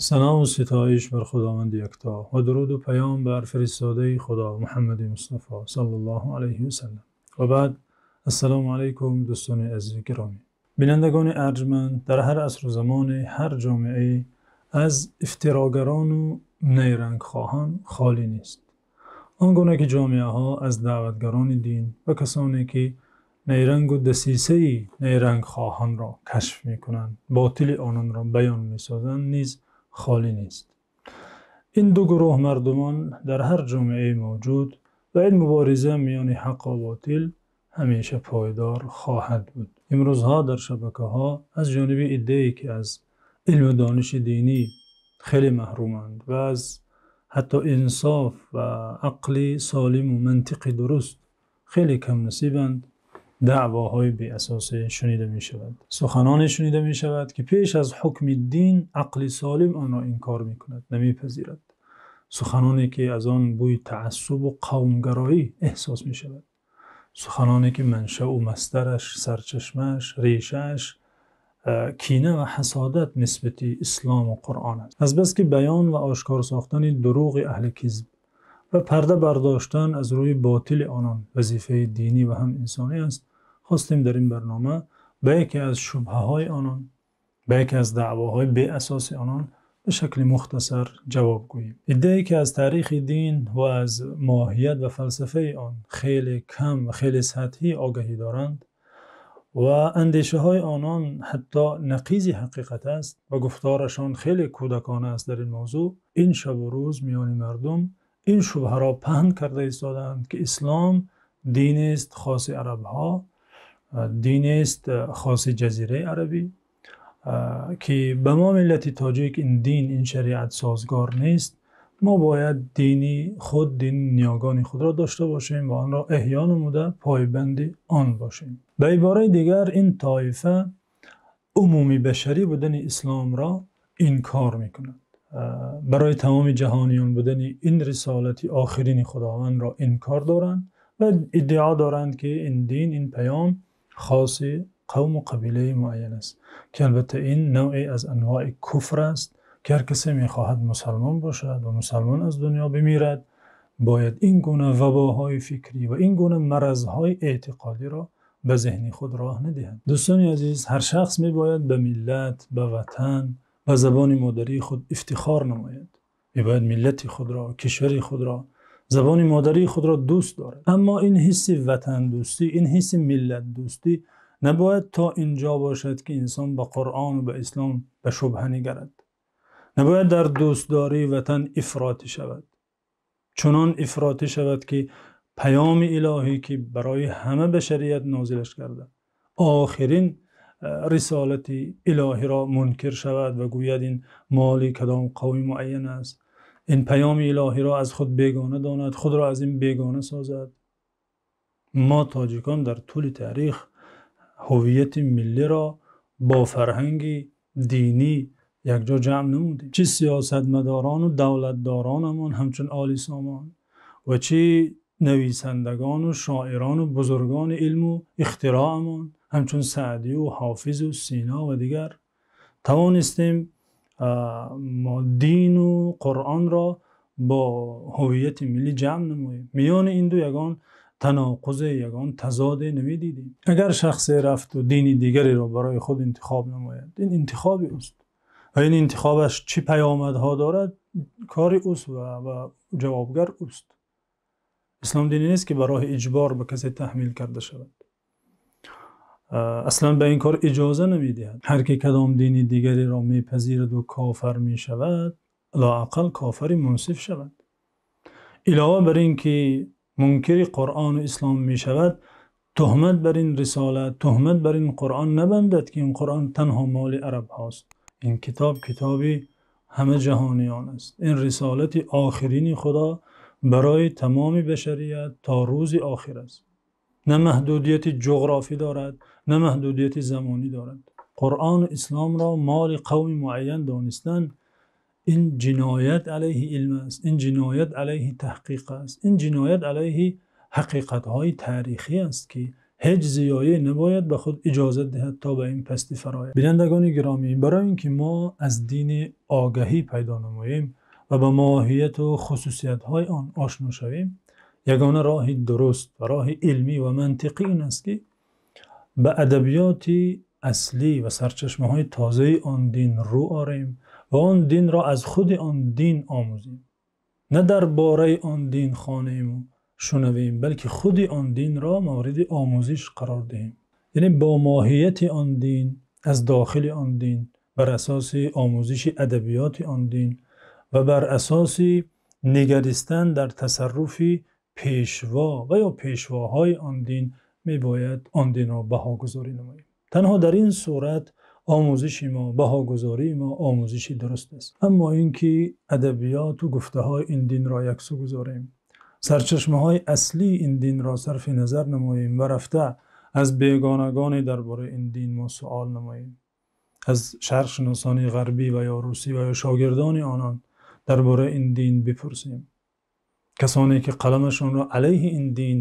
Сано ва ситоиш бар Худованди якто ва дуруду паём бар фиристодаи Худо Муҳаммади Мустафо саллаллоҳу алайҳи васаллам. Ва баъд, ассалому алайкум дӯстони азизи гиромӣ. Бинандагони арҷманд, дар ҳар асру замоне ҳар ҷомеае аз ифтирогарон ва найрангхоҳон холӣ нест. Он гуна ки ҷомеаҳо аз даъватгарони дин ва касоне ки найранг ва дасисаи найрангхоҳонро кашф мекунанд, ботили ононро баён месозанд низ холӣ нест. Ин ду гурӯҳи мардумон дар ҳар ҷомеае мавҷуд ва ин мубориза миёни ҳақ ва ботил ҳамеша пойдор хоҳад буд. Имрӯзҳо дар шабакаҳо аз ҷониби аддае ки аз илму дониши динӣ хеле маҳруманд ва аз ҳатто инсоф ва ақли солим ва мантиқи дуруст хеле камнасибанд, даъвоҳои беасосе шунида мешавад. Суханоне шунида мешавад ки пеш аз ҳукми дин ақли солим онро инкор мекунад, намепазирад. Суханоне ки аз он бӯи таассуб ва қавмгароӣ эҳсос мешавад. Суханоне ки манша ва масдараш, сарчашмааш, решааш кина ва ҳасодат нисбат ба ислом ва Қуръон аст. Аз бас ки баён ва ошкор сохтани дурӯғи аҳли кизб ва парда бардоштан аз рӯи ботили онон вазифаи динӣ ва ҳам инсонӣ аст, хостем дар ин барнома ба яке аз шубҳаҳои онон, ба яке аз даъвоҳои беасоси онон ба шакли мухтасар ҷавоб гӯем. Аддае ки аз таърихи дин ва аз моҳият ва фалсафаи он хеле кам ва хеле сатҳӣ огаҳӣ доранд ва андешаҳои онон ҳатто нақизи ҳақиқат аст ва гуфторашон хеле кӯдакона аст дар ин мавзӯъ, ин шабу рӯз миёни мардум ин шубҳаро паҳн карда истодаанд ки ислом диние аст хоси арабҳо, диние аст хоси ҷазираи арабӣ, ки ба мо миллати тоҷик ин дин, ин шариат созгор нест. Мо бояд дини худ, дини ниёгони худро дошта бошем ва онро эҳё намуда пойбанди он бошем. Ба иборати дигар ин тоифа умумии башарӣ будани исломро инкор мекунад. Барои тамоми ҷаҳониён будани ин рисолати охирини Худовандро инкор доранд ва иддао доранд ки ин дин, ин паём хоси қавму қабилаи муайян аст, ки албатта ин навъе аз анвои куфр аст ки ҳар касе мехоҳад мусулмон бошад ва мусулмон аз дунё бимирад, бояд ин гуна вабоҳои фикрӣ ва ин гуна марзҳои эътиқодиро ба зеҳни худ роҳ надиҳад. Дӯстони азиз, ҳар шахс мебояд ба миллат, ба ватан, ба забони модарии худ ифтихор намояд. Мебояд миллати худро, кишвари худро, забони модарии худро дӯст дорад. Аммо ин ҳисси ватандӯстӣ, ин ҳисси миллатдӯстӣ набояд то инҷо бошад ки инсон ба Қуръон ва ба ислом ба шубҳа нигарад. Набояд дар дӯстдории ватан ифротӣ шавад. Чунон ифротӣ шавад ки паёми илоҳӣ ки барои ҳама башарият нозилаш карда, охирин рисолати илоҳиро мункир шавад ва гӯяд ин моли кадом қавми муайян аст. Ин паёми илоҳиро аз худ бегона донад, худро аз ин бегона созад. Мо тоҷикон дар тӯли таърих ҳувияти миллиро бо фарҳанги динӣ якҷо ҷамъ намудем. Чӣ сиёсатмадорон ва давлатдоронамон ҳамчун Оли Сомон ва чӣ нависандагон ва шоирон ва бузургони илм ва ихтироъамон ҳамчун Саъдӣ ва Ҳофиз ва Сино ва дигар тавонистем мо дин ва Қуръонро бо ҳувияти миллӣ ҷамъ намоем. Миёни ин ду ягон танақузе, ягон тазоде намедидем. Агар шахсе рафт ва дини дигареро барои худ интихоб намояд, ин интихоби ӯст ва ин интихобаш чӣ паёмадҳо дорад, кори ӯст ва ҷавобгар ӯст. Ислом дине нест ки ба роҳи иҷбор ба касе таҳмил карда шавад. Асло ба ин кор иҷоза намедиҳад. Ҳар ки кадом дини дигареро мепазирад ва кофир мешавад, лоақал кофири мунсиф шавад. Илова бар ин ки мункири Қуръон ва ислом мешавад, туҳмат бар ин рисолат, туҳмат бар ин Қуръон набандад ки ин Қуръон танҳо моли арабҳост. Ин китоб китоби ҳама ҷаҳониён аст. Ин рисолати охирини Худо барои тамоми башарият то рӯзи охир аст. На маҳдудияти ҷуғрофӣ дорад, на маҳдудияти замонӣ дорад. Қуръон ва исломро моли қавми муайян донистан ин ҷиноят алайҳи илм аст, ин ҷиноят алайҳи таҳқиқ аст, ин ҷиноят алайҳи ҳақиқатҳои таърихӣ аст ки Ҳеҷ зиёӣ набояд ба худ иҷоза диҳад то ба ин пастӣ фарояд. Бинандагони гиромӣ, барои инки мо аз дин огаҳӣ пайдо намоем ва ба моҳият ва хусусиятҳои он ошно шавем, ягона роҳи дуруст ва роҳи илмӣ ва мантиқӣ ин аст, ки ба адабиёти аслӣ ва сарчашмаҳои тозаи он дин рӯ орем ва он динро аз худи он дин омӯзем. На дар бораи он дин хонем ва шунавем, балки худи он динро мавриди омӯзиш қарор диҳем. Яъне бо моҳияти он дин, аз дохили он дин, бар асоси омӯзиши адабиёти он дин ва бар асоси нигаристан дар тасарруфи пешво ва ё пешвоҳои он дин мебояд он динро баҳогузорӣ намоем. Танҳо дар ин сурат омӯзиши мо, баҳогузории мо омӯзиши дуруст аст. Аммо инки адабиёт ва гуфтаҳои ин динро яксу гузорем, сарчашмаҳои аслии ин динро сарфи назар намоем ва рафта аз бегонагон дар бораи ин дин мо савол намоем, аз шарқшиносони ғарбӣ ва ё русӣ ва ё шогирдони онон дар бораи ин дин бипурсем. Касоне ки қаламашонро алайҳи ин дин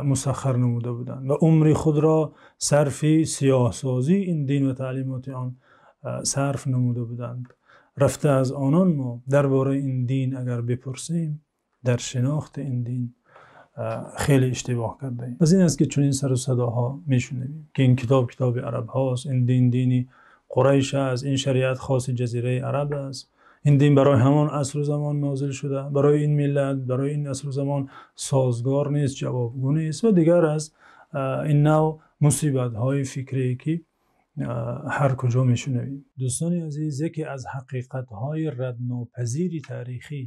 мусаххар намуда буданд ва умри худро сарфи сиёҳсозии ин дин ва таълимоти он сарф намуда буданд. Рафта аз онон мо дар бораи ин дин агар бипурсем, дар шинохти ин дин хеле иштибоҳ кардаем. Аз ин аст ки чунин сару садоҳо мешунавем, ки ин китоб китоби арабҳост, ин дин дини Қурайш аст, ин шариат хоси ҷазираи араб аст, ин дин барои ҳамон асру замон нозил шуда, барои ин миллат, барои ин асру замон созгор нест, ҷавобгӯ нест ва дигар аз ин навъ мусибатҳои фикрӣ, ки ҳар куҷо мешунавем. Дӯстони азиз, яке аз ҳақиқатҳои раднопазири таърихӣ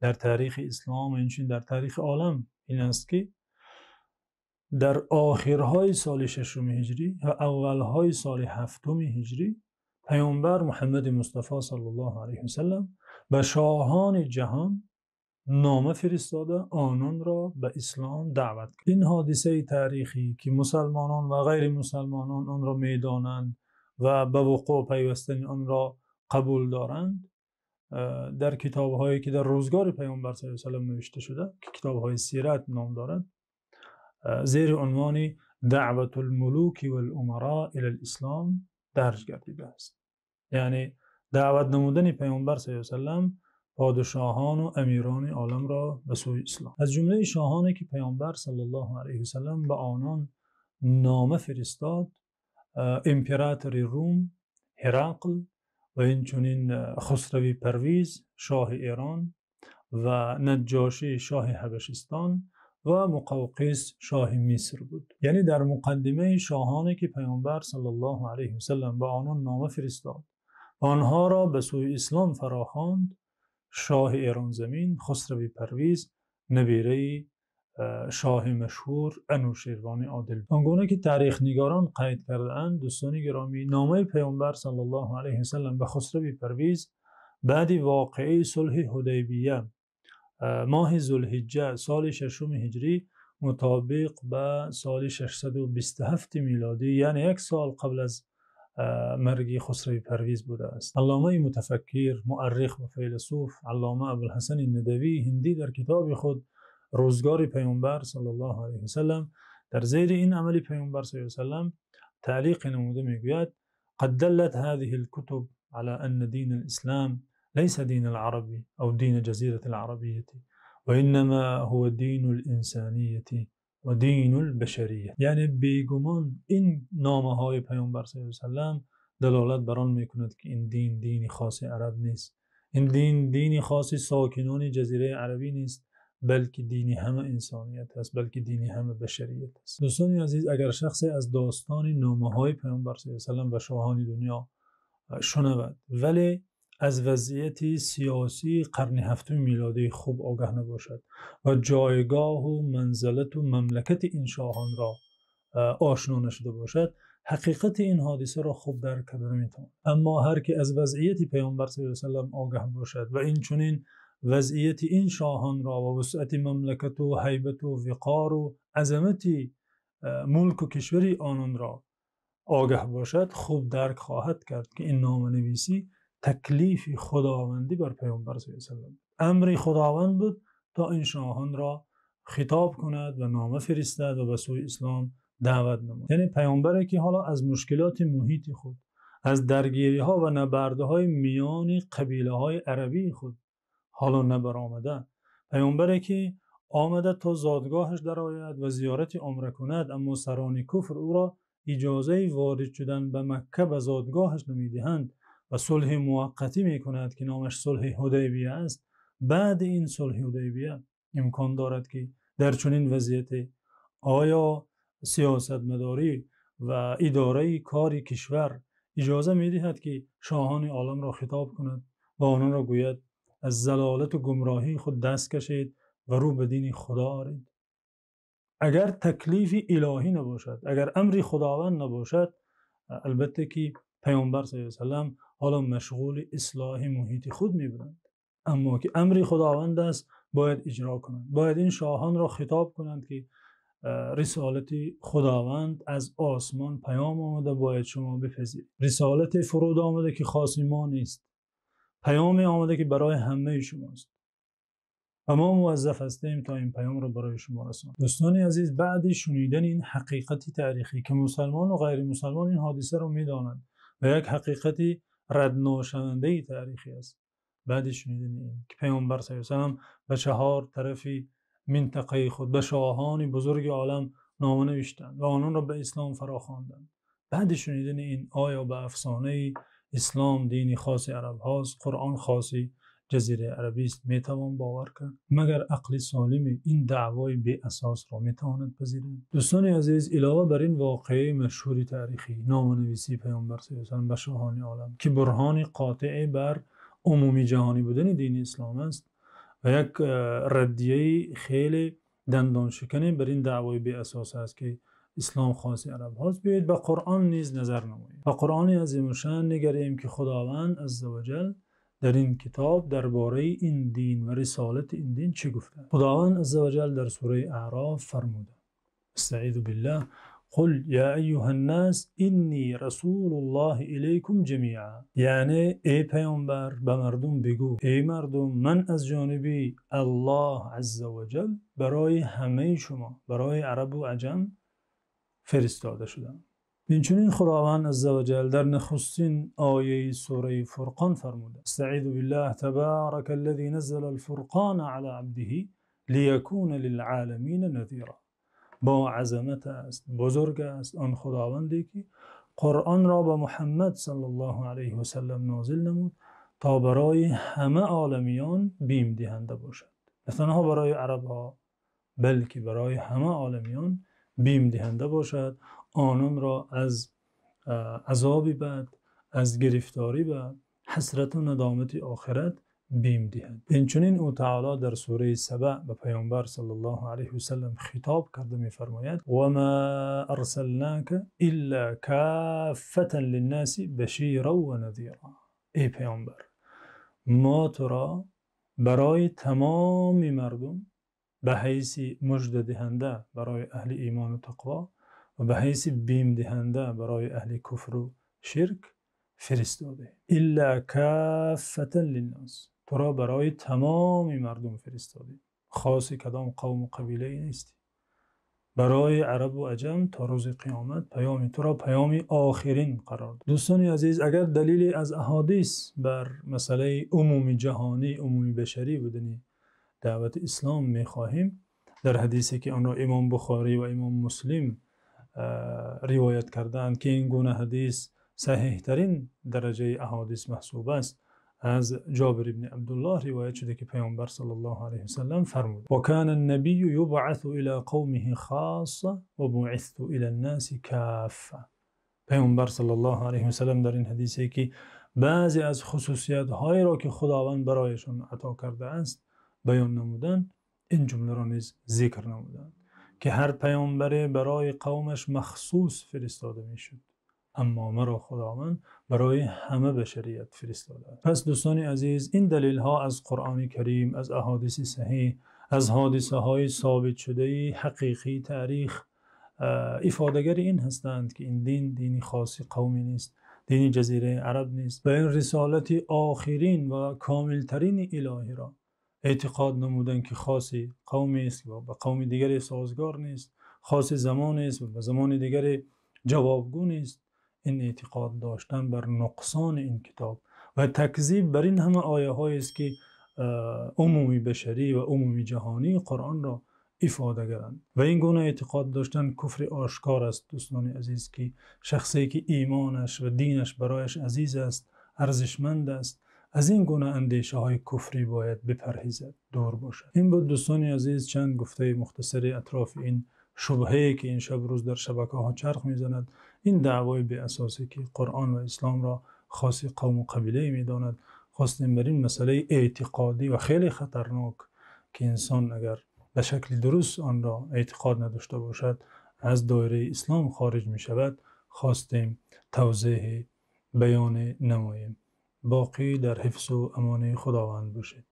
дар таърихи ислом ва инчунин дар таърихи олам ин аст, ки дар охирҳои соли шашуми ҳиҷрӣ ва аввалҳои соли ҳафтуми ҳиҷрӣ паёмбар Муҳаммад Мустафо саллаллоҳу алайҳи васаллам ба шоҳони ҷаҳон нома фиристода ононро ба ислом даъват кард. Ин ҳодисаи таърихӣ, ки мусулмонон ва ғайри мусулмонон онро медонанд ва ба вуқӯъ пайвастани онро қабул доранд, дар китобҳое ки дар рӯзгори паёмбар саллаллоҳу алайҳи васаллам навишта шуда, ки китобҳои сират ном дорад, зери унвони Даъватул мулук вал умаро илал ислом дарҷ гардидааст. Яъне даъват намудани паёмбар саллаллоҳу алайҳи васаллам подшоҳон ва амирони оламро ба сӯи ислом. Аз ҷумлаи шоҳоне ки паёмбар саллаллоҳу алайҳи васаллам ба онон нома фиристод, императори Рум Ҳирақл ва инчунин Хусрави Парвиз шоҳи Эрон ва Наҷошӣ шоҳи Ҳабашистон ва Муқавқис шоҳи Миср буд. Яъне дар муқаддимаи шоҳоне ки паёмбар саллаллоҳу алайҳи васаллам ба онон нома фиристод ва онҳоро ба сӯи ислом фарохонд, шоҳи Эрон замин Хусрави Парвиз набераи шоҳи машҳур Анӯшервони Одил. Он гуна ки таърихнигорон қайд кардаанд, дӯстони гиромӣ, номаи паёмбар саллаллоҳу алайҳи васаллам ба Хусрави Парвиз баъди воқеаи сулҳи Ҳудайбия моҳи Зулҳиҷҷа соли шашуми ҳиҷрӣ мутобиқ ба соли 627 милодӣ, яъне як сол қабл аз марги Хусрави Парвиз будааст. Алломаи мутафаккир, муаррих ва файласуф Аллома Абулҳасан Надавии Ҳиндӣ дар китоби худ Рӯзгори Паёмбар саллаллоҳу алайҳи васаллам дар зери ин амали Паёмбар саллаллоҳу алайҳи васаллам таълиқ намуда мегӯяд: قد دلت هذه الكتب على أن دين الإسلام ليس دين العرب أو دين جزيرة العربية وإنما هو دين الإنسانية ودين البشرية. یعنی بیگمان این نامه‌های پیامبر صلی الله علیه و سلم دلالت بر آن میکند که این دین دینی خاص عرب نیست، این دین دینی خاص ساکنان جزیره عربی نیست، بلکه دینی همه انسانیت است، بلکه دینی همه بشریت است. دوستان عزیز، اگر شخصی از داستان نامه‌های پیامبر صلی الله علیه و سلم به شاهان دنیا شنود ولی аз вазъияти сиёсии қарни ҳафтуми милодӣ хуб огаҳ набошад ва ҷойгоҳу манзалату мамлакати ин шоҳонро ошно нашуда бошад, ҳақиқати ин ҳодисаро хуб дарк карда наметавонад. Аммо ҳар ки аз вазъияти паёмбар саллаллоҳу алайҳи васаллам огаҳ бошад ва инчунин вазъияти ин шоҳонро ва вусъати мамлакату ҳайбату виқору азамати мулку кишвари ононро огаҳ бошад, хуб дарк хоҳад кард ки ин номанависӣ таклифи худовандӣ бар паёмбар саллаллоҳу алайҳи васаллам, амри худованд буд то ин шоҳонро хитоб кунад ва нома фиристад ва ба сӯи ислом даъват намояд. Яъне паёмбаре ки ҳоло аз мушкилоти муҳити худ, аз даргириҳо ва набардҳои миёни қабилаҳои арабии худ ҳоло набаромада, паёмбаре ки омада то зодгоҳаш дарояд ва зиёрати умра кунад, аммо сарони куфр ӯро иҷозаи ворид шудан ба Макка ба зодгоҳаш намедиҳанд ва сулҳи муваққатӣ мекунад, ки номаш сулҳи Ҳудайбия аст. Баъд ин сулҳи Ҳудайбия имкон дорад, ки дар чунин вазъияте оё сиёсатмадорӣ ва идораи кори кишвар иҷоза медиҳад, ки шоҳони оламро хитоб кунад ва ононро гӯяд аз залолат ва гумроҳии худ даст кашед ва рӯ ба дини Худо оред? Агар таклифи илоҳӣ набошад, агар амри Худованд набошад, албатта ки паёмбар саллаллоҳу алайҳи васаллам ҳоло машғули ислоҳи муҳити худ мебуданд. Аммо ки амри Худованд аст, бояд иҷро кунанд. Бояд ин шоҳонро хитоб кунанд, ки рисолати Худованд аз осмон паём омада, бояд шумо бипазиред. Рисолате фуруд омада, ки хоси мо нест. Паёме омада, ки барои ҳамаи шумост ва мо муваззаф ҳастем то ин паёмро барои шумо расонем. Дӯстони азиз, баъд шунидани ин ҳақиқати таърихӣ, ки мусулмон ва ғайримусулмон ин ҳодисаро медонанд ва як ҳақиқати рад нашудании таърихӣ аст. Баъд шунидани ин ки паёмбар саллаллоҳу алайҳи васаллам ба чаҳор тарафи минтақаи худ, ба шоҳони бузурги олам нома навиштанд ва ононро ба ислом фарохонданд. Баъд шунидани ин, оё ба афсонаи ислом дини хоси арабҳост, Қуръон хоси ҷазираи арабӣ аст, метавон бовар кард? Магар ақли солим ин даъвои беасосро метавонад пазирад? Дӯстони азиз, илова бар ин воқеаи машҳури таърихӣ, номанависии паёмбар саллаллоҳу алайҳи васаллам ба шоҳони олам, ки бурҳони қотеъ бар умумии ҷаҳонӣ будани дини ислом аст ва як раддияи хеле дандоншикане бар ин даъвои беасос аст, ки ислом хоси арабҳост, биёед ба Қуръон низ назар намоем. Ба Қуръони азимушшаън нигарем, ки Худованд азза ва ҷалл дар ин китоб дар бораи ин дин ва рисолати ин дин чӣ гуфта? Худованд азза ва ҷалл дар сураи Аъроф фармуда: Астаъизу биллаҳ, қул ё айюҳан-нос иннӣ расулуллоҳи илайкум ҷамиъан. Яъне эй паёмбар, ба мардум бигӯ: эй мардум, ман аз ҷониби Аллоҳ азза ва ҷалл барои ҳамаи шумо, барои араб ва аҷам фиристода шудам. Инчунин Худованд азза ва ҷалл дар нахустин ояти сураи Фурқон фармуда: Астаъизу биллаҳ, табаракаллазӣ наззалал-фурқона ало абдиҳи лиякуна лил-оламина назира. Бо азамат аст, бузург аст он Худованде ки Қуръонро ба Муҳаммад саллаллоҳу алайҳи васаллам нозил намуд, то барои ҳама оламиён бимдиҳанда бошад. На танҳо барои арабҳо, балки барои ҳама оламиён бимдиҳанда бошад, ононро аз азоби бад, аз гирифторӣ ба ҳасрат ва надомати охират бим диҳад. Инчунин ӯ таъоло дар сураи Саба ба паёмбар саллаллоҳу алайҳи васаллам хитоб карда мефармояд: ва мо арсалнока илло коффатан линноси баширан ва назира. Эй паёмбар, мо туро барои тамоми мардум ба ҳайси мужда диҳанда барои аҳли имон ва тақво ва ба ҳайси бим диҳанда барои аҳли куфр ва ширк фиристодем. Илло коффатан линнос, туро барои тамоми мардум фиристодем, хоси кадом қавм ва қабилае нестӣ. Барои араб ва аҷам то рӯзи қиёмат паёми туро паёми охирин қарор дод. Дӯстони азиз, агар далеле аз аҳодис бар масъалаи умумии ҷаҳонӣ, умумии башарӣ будани даъвати ислом мехоҳем, дар ҳадисе ки онро имом Бухорӣ ва имом Муслим ривоят кардаанд, ки ин гуна ҳадис саҳеҳтарин дараҷаи аҳодис маҳсуб аст, аз Ҷобир ибни Абдуллоҳ ривоят шуда ки паёмбар саллаллоҳу алайҳи васаллам фармуд: ва кана-н-набийю юбъасу ила қавмиҳи хоссatan ва буъисту илан-носи коффа. Паёмбар саллаллоҳу алайҳи васаллам дар ин ҳадисе ки баъзе аз хусусиятҳоеро ки Худованд барояшон ато кардааст баён намуданд, ин ҷумларо низ зикр намуданд, ки ҳар паёмбаре барои қавмаш махсус фиристода мешуд, аммо маро Худованд барои ҳама башарият фиристодааст. Пас дӯстони азиз, ин далелҳо аз Қуръони Карим, аз аҳодиси саҳеҳ, аз ҳодисаҳои собит шудаи ҳақиқии таърих ифодагари ин ҳастанд, ки ин дин дини хоси қавме нест, дини ҷазираи араб нест ва ин рисолати охирин ва комилтарини илоҳиро Эътиқод намудан ки хоси қавме аст ва ба қавми дигаре созгор нест, хоси замоне аст ва ба замони дигаре ҷавобгӯ нест. Ин эътиқод доштан бар нуқсони ин китоб ва такзиб бар ин ҳама оятҳое аст, ки умумии башарӣ ва умумии ҷаҳонии Қуръонро ифода мекунанд. Ва ин гуна эътиқод доштан куфри ошкор аст, дӯстони азиз, ки шахсе ки имонаш ва динаш барояш азиз аст, арзишманд аст, аз ин гуна андешаҳои куфрӣ бояд бипарҳезад, дур бошад. Ин буд, дӯстони азиз, чанд гуфтаи мухтасаре атрофи ин шубҳае ки ин шабу рӯз дар шабакаҳо чарх мезанад, ин даъвои беасосе ки Қуръон ва исломро хоси қавму қабилае медонад. Хостем бар ин масъалаи эътиқодӣ ва хеле хатарнок, ки инсон агар ба шакли дуруст онро эътиқод надошта бошад, аз доираи ислом хориҷ мешавад, хостем тавзеҳ баён намоем. Боқӣ дар ҳифзу амони Худованд бошед.